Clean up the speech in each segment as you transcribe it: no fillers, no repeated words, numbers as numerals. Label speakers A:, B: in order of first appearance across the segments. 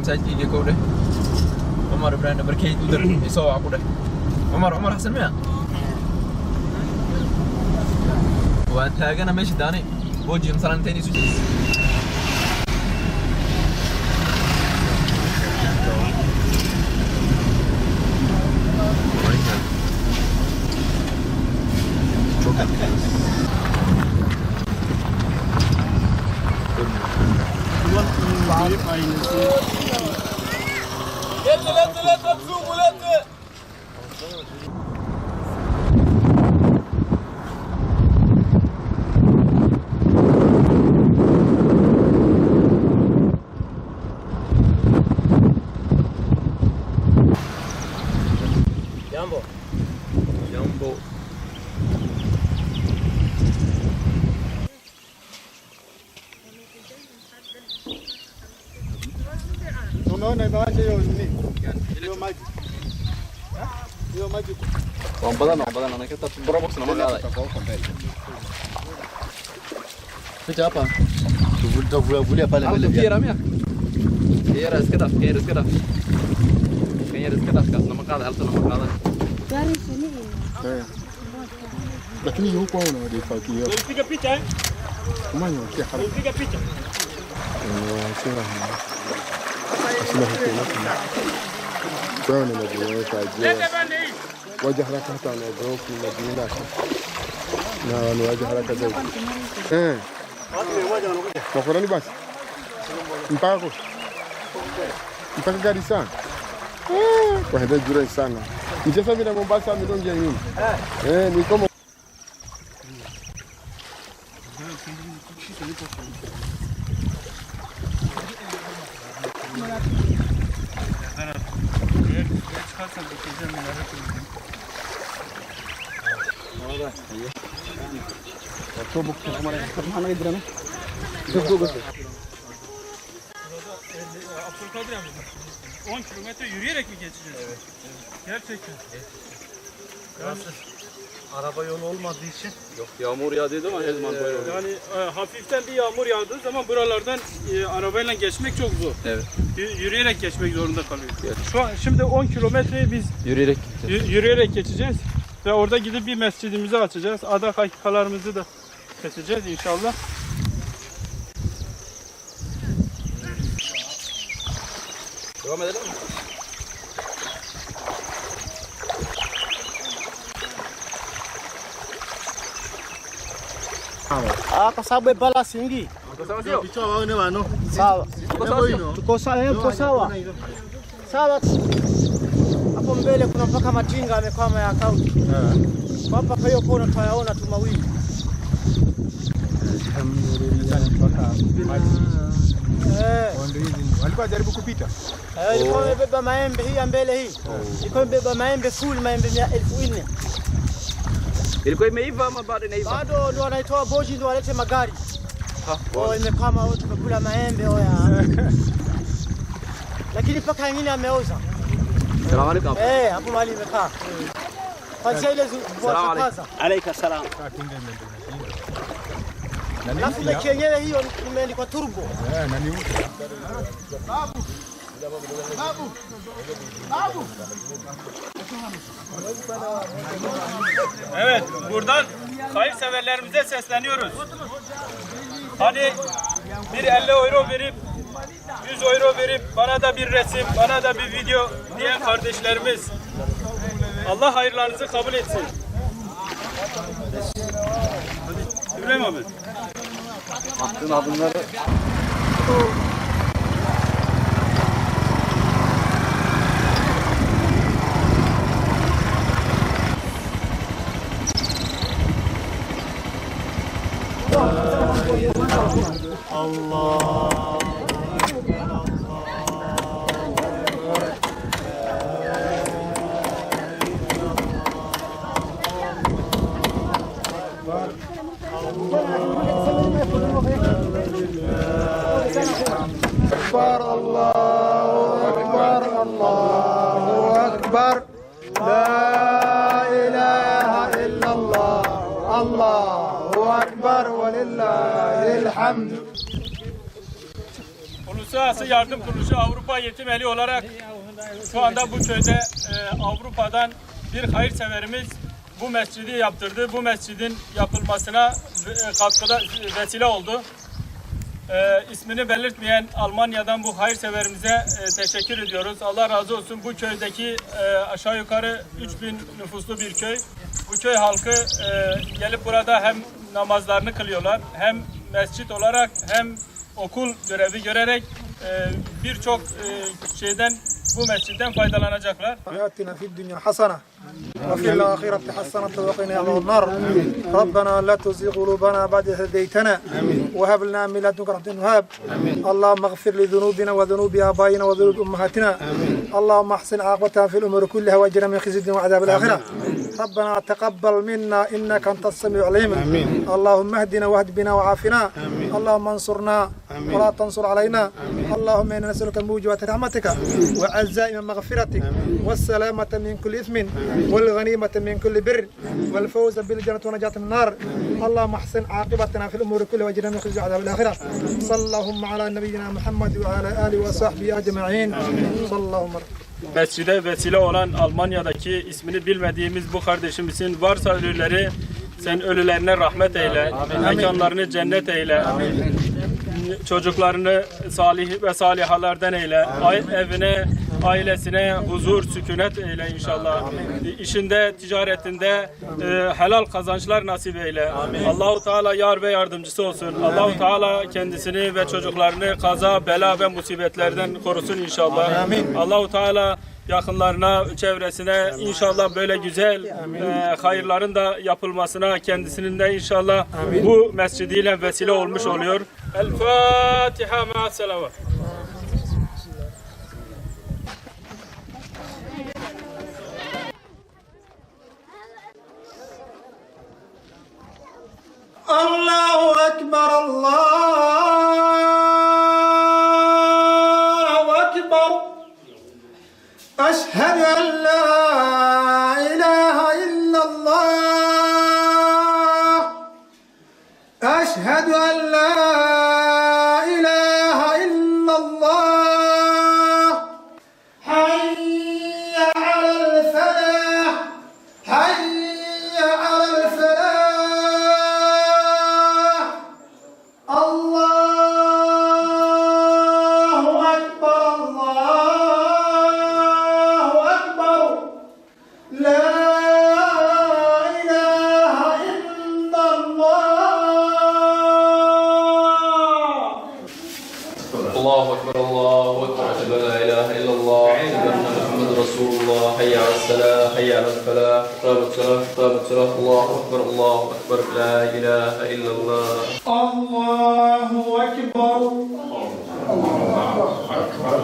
A: Masaajidkayga kow dheh. Cumar Ibrahim nambarkeyd u dir, isoo waa ku dheh. Cumar, Cumar Xasan miya? Waan taagana meesha daanay. Boji masalan intayn isu. Çok etkili.
B: Jambo.
A: Jambo.
C: Unaona imewacha hiyo nini? Hiyo maji. Hiyo maji.
A: Waan badan, waan badan. Anaka taa Probox nama qaaday.
D: Picha hapa. Tutavulia pale mbele.
A: Kiyara miya? Kiyara iska dhaaf, kiyara iska dhaaf. Kiyara iska dhaaf, kaas nama qaaday, halta nama qaaday.
C: Eh. Lakini huko wao wanajifakia.
B: Ulipiga picha eh?
C: Kumanya wakia haraka.
B: Ulipiga picha?
C: Sura. Sina huko. Kwa hiyo nimejiweka je. Waje haraka hata wanaogopa nimejiunda na ni waje haraka zaidi. Eh. Wako basi? Mpaka mpaka gari sana. Eh, kwa hivyo jure sana. Mcheza vile Mombasa midongi ya nyuma. Eh, ni kama.
B: Abdülkadir abi, 10 kilometre yürüyerek mi geçeceğiz? Evet. Gerçekten.
E: Yani araba yolu olmadığı için
A: Yok, yağmur yağdıydı ama her zaman böyle oluyor.
B: Yani hafiften bir yağmur yağdığı zaman buralardan arabayla geçmek çok zor.
A: Evet.
B: Yürüyerek geçmek zorunda kalıyor.
A: Evet.
B: Şu an şimdi 10 kilometreyi biz
A: Yürüyerek gideceğiz.
B: yürüyerek geçeceğiz ve orada gidip bir mescidimizi açacağız. Adak hakikalarımızı da keseceğiz inşallah.
A: Devam edelim mi?
F: Ah, kwa sababu epala singi. Sawa. Tuko sawa, tuko sawa. Sawa. Hapo mbele kuna mpaka matinga yamekwama ya kaunti. Kwa hapa kwa hiyo kona tutayaona tu mawili. Eh,
C: Walikuwa jaribu kupita.
F: Ilikuwa imebeba maembe hii ya mbele hii. Ilikuwa imebeba maembe full maembe 4,000.
A: Ilikuwa imeiva ama bado inaiva?
F: Bado ndio wanaitoa boji ndio walete magari. Oh, imekwama wote tumekula maembe oya. Lakini paka wengine ameoza.
A: Salaam alaikum.
F: Eh, hapo mahali imekaa. Kwanzia ile
A: Salaam alaikum.
F: zikaza.
E: Alaika salam.
F: Alafu mechi yenyewe hiyo imeandikwa turbo.
C: Eh, na ni huko.
B: Evet, buradan hayırseverlerimize sesleniyoruz. Hani bir 50 euro verip 100 euro verip bana da bir resim, bana da bir video diyen kardeşlerimiz. Allah hayırlarınızı kabul etsin. İbrahim abi.
D: Attığın adımları
C: أكبر الله أكبر الله أكبر لا إله إلا الله الله أكبر ولله الحمد.
B: Uluslararası Yardım Kuruluşu Avrupa Yetim Eli olarak şu anda bu köyde Avrupa'dan bir hayırseverimiz bu mescidi yaptırdı. Bu mescidin yapılmasına katkıda vesile oldu. İsmini belirtmeyen Almanya'dan bu hayırseverimize teşekkür ediyoruz. Allah razı olsun. Bu köydeki aşağı yukarı 3000 nüfuslu bir köy. Bu köy halkı gelip burada hem namazlarını kılıyorlar, hem mescit olarak hem okul görevi görerek birçok şeyden, bu mescitten faydalanacaklar.
G: آتنا في الدنيا حسنة وفي الآخرة حسنة وقنا عذاب النار. ربنا لا تزغ قلوبنا بعد إذ هديتنا وهب لنا من لدنك رحمة وهب. اللهم اغفر لذنوبنا وذنوب آبائنا وذنوب أمهاتنا. اللهم احسن عاقبتنا في الأمور كلها واجرنا من خزي الدنيا وعذاب الآخرة. ربنا تقبل منا إنك أنت السميع العليم. اللهم اهدنا واهد بنا وعافنا. اللهم انصرنا ولا تنصر علينا. اللهم إنا نسألك موجبات رحمتك وعزائم مغفرتك والسلامة من كل إثم والغنيمة من كل بر والفوز بالجنة ونجاة من النار. اللهم احسن عاقبتنا في الأمور كلها واجرنا من خزي عذاب الآخرة. صلى اللهم على نبينا محمد وعلى آله وصحبه أجمعين. صلى اللهم.
B: Mescide vesile olan Almanya'daki ismini bilmediğimiz bu kardeşimizin varsa ölüleri, sen ölülerine rahmet eyle. Amin. Mekanlarını cennet eyle. Amin. Çocuklarını salih ve salihalardan eyle. Amin. Evine, ailesine huzur, sükunet eyle inşallah. Amin. İşinde, ticaretinde helal kazançlar nasip eyle. Allahu Teala yar ve yardımcısı olsun. Allahu Teala kendisini ve çocuklarını kaza, bela ve musibetlerden korusun inşallah. Amin. Allahu Teala yakınlarına, çevresine inşallah böyle güzel hayırların da yapılmasına kendisinin de inşallah. Amin. Bu mescidiyle vesile olmuş oluyor. El Fatiha ma selavat.
G: Allahu Ekber, Allahu Ekber. Eşhedü en la ilahe illallah. Eşhedü en la ilahe illallah. Hayye alel felah. Hayye alel felah. Allahu Ekber, Allahu Ekber. La ilahe illallah.
A: Allahu Ekber, Allahu Ekber. Eşhedü en la ilahe illallah. Eşhedü enne Muhammed Resulullah. Hayye alel selah, hayye alel felah. Kâmet selah, kâmet selah. Allahu Ekber, Allahu Ekber. La ilahe illallah.
G: Allahu Ekber. Allahu Ekber.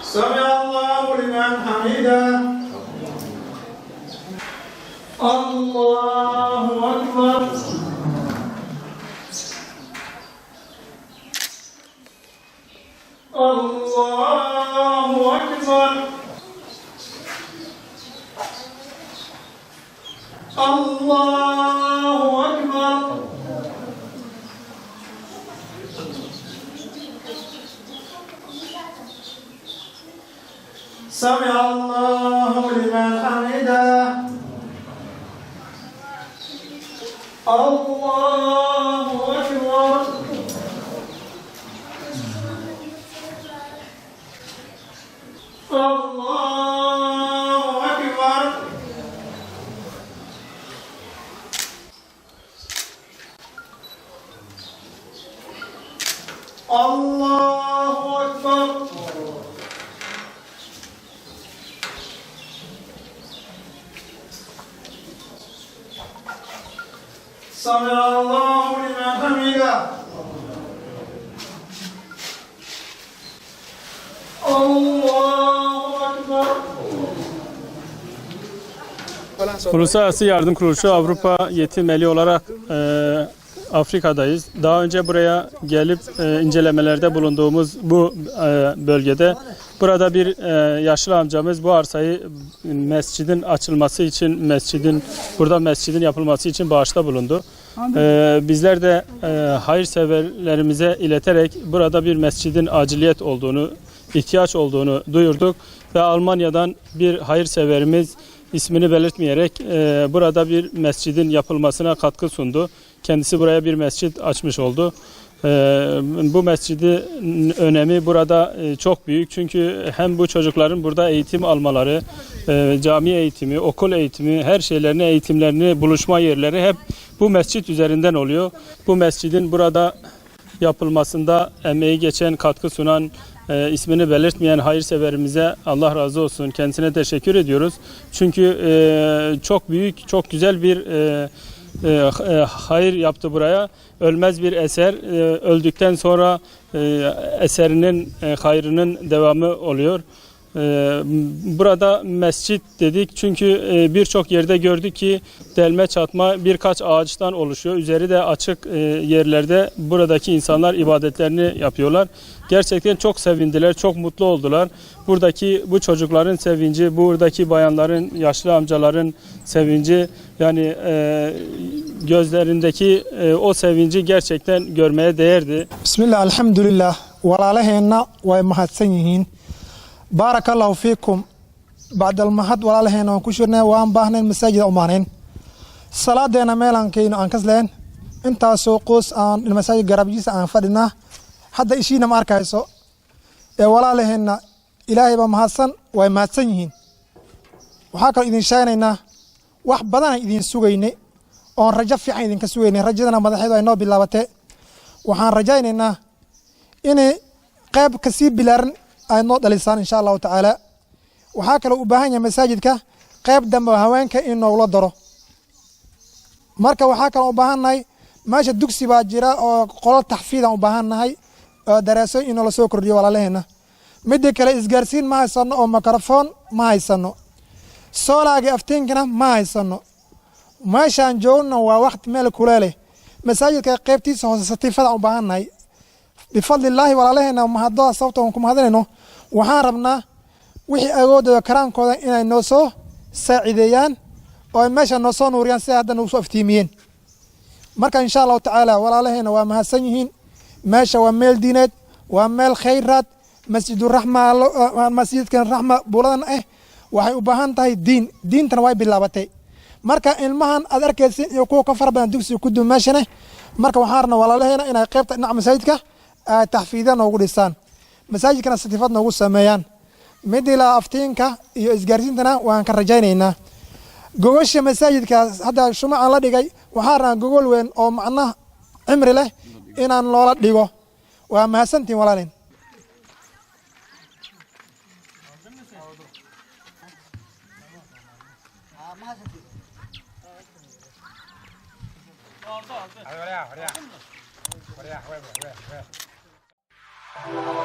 G: Semiallahu limen hamide. Allahu Ekber. Allahu Ekber. Allahu Ekber. Semiallahu limen hamide. Allahu Ekber. Allahu Ekber. Allahu Ekber. Semiallahu limen hamide. Allahu Ekber.
B: Uluslararası Yardım Kuruluşu Avrupa Yetim Eli olarak Afrika'dayız. Daha önce buraya gelip incelemelerde bulunduğumuz bu bölgede Burada bir yaşlı amcamız bu arsayı mescidin açılması için, burada mescidin yapılması için bağışta bulundu. Bizler de hayırseverlerimize ileterek burada bir mescidin aciliyet olduğunu, ihtiyaç olduğunu duyurduk ve Almanya'dan bir hayırseverimiz ismini belirtmeyerek burada bir mescidin yapılmasına katkı sundu. Kendisi buraya bir mescit açmış oldu. Bu mescidin önemi burada çok büyük. Çünkü hem bu çocukların burada eğitim almaları, cami eğitimi, okul eğitimi, her şeylerini, eğitimlerini, buluşma yerleri hep bu mescit üzerinden oluyor. Bu mescidin burada yapılmasında emeği geçen, katkı sunan, ismini belirtmeyen hayırseverimize Allah razı olsun. Kendisine teşekkür ediyoruz. Çünkü çok büyük, çok güzel bir hayır yaptı buraya. Ölmez bir eser. Öldükten sonra eserinin, hayrının devamı oluyor. Burada mescit dedik çünkü birçok yerde gördük ki delme çatma birkaç ağaçtan oluşuyor. Üzeri de açık yerlerde buradaki insanlar ibadetlerini yapıyorlar. Gerçekten çok sevindiler, çok mutlu oldular. Buradaki bu çocukların sevinci, buradaki bayanların, yaşlı amcaların sevinci, yani gözlerindeki o sevinci gerçekten görmeye değerdi.
G: Bismillah, elhamdülillah. Walaalaheenna way mahadsan yihiin. Baarakallahu fiikum. Bacdal mahad walaalaheena waan ku shirnay, waan baahnayn masaajida u baahnayn. Salaadeena meelaan keyno aan kasleen. Intaasoo qoys aan masaajid garabjiisa aan fadhinaa. Hadda ishiina ma arkayso. Walaalaheenna ilaahay baa mahadsan, way mahadsan yihiin. Waxaa kaloo idin sheegnaynaa wax badanaan idin sugaynay oon rajo fiican idinka sugaynay. Rajadana madaxeedu ay noo bilaabatee. Waxaan rajaynaynaa inay qayb kasii bilaaran ay noo dhalisaan insha Allahu tacaala. Waxaa kaloo u baahan yahay masaajidka qayb dambe oo haweenka in noogula daro. Marka waxaa kaloo u baahannahay meesha dugsi baa jira oo qolo taxfiidaan u baahannahay oo daraaso in noola soo kordhiyo walaalaheena. Midda kale isgaarsiin ma haysano oo mikrafoon ma haysano. Soolaaga aftiinkana ma haysano. Meeshaan joogno waa waqti meel kuleele. Masaajidka qaybtiisa hoose satiifada u baahannahay. Bifadlillaahi walaalaheena mahadada sababta aan ku mahadinayno. Waxaan rabnaa wixii awoodooda karaankooda inay noo soo saacideeyaan oo ay meesha noo soo nuuriyaan si ay hadda nagu soo aftiimiyeen. Marka insha Allahu tacaala walaalaheena waa mahadsan yihiin. Meesha waa meel diineed, waa meel khayraad. Masjiduraxma, masjidkan raxma buuladan ah waxay u baahan tahay diin. Diintana way bilaabatay. Marka ilmahan aad arkaysin iyo kuwa ka fara badan dugsiga ku duwan meeshana. Marka waxaan rabnaa walaalaheena inay qaybta dhinaca masaajidka ay taxfiidaan noogu dhisaan, masaajidkana satiifad noogu sameeyaan. Mid ilaa aftiinka iyo isgaarsiintana waan ka rajaynaynaa. Gogosha masaajidka hadda shumacaan la dhigay, waxaan rabnaa gogol weyn oo macnaha cimri leh inaan loola dhigo. Waa mahadsantihiin walaalin.
B: Aldı.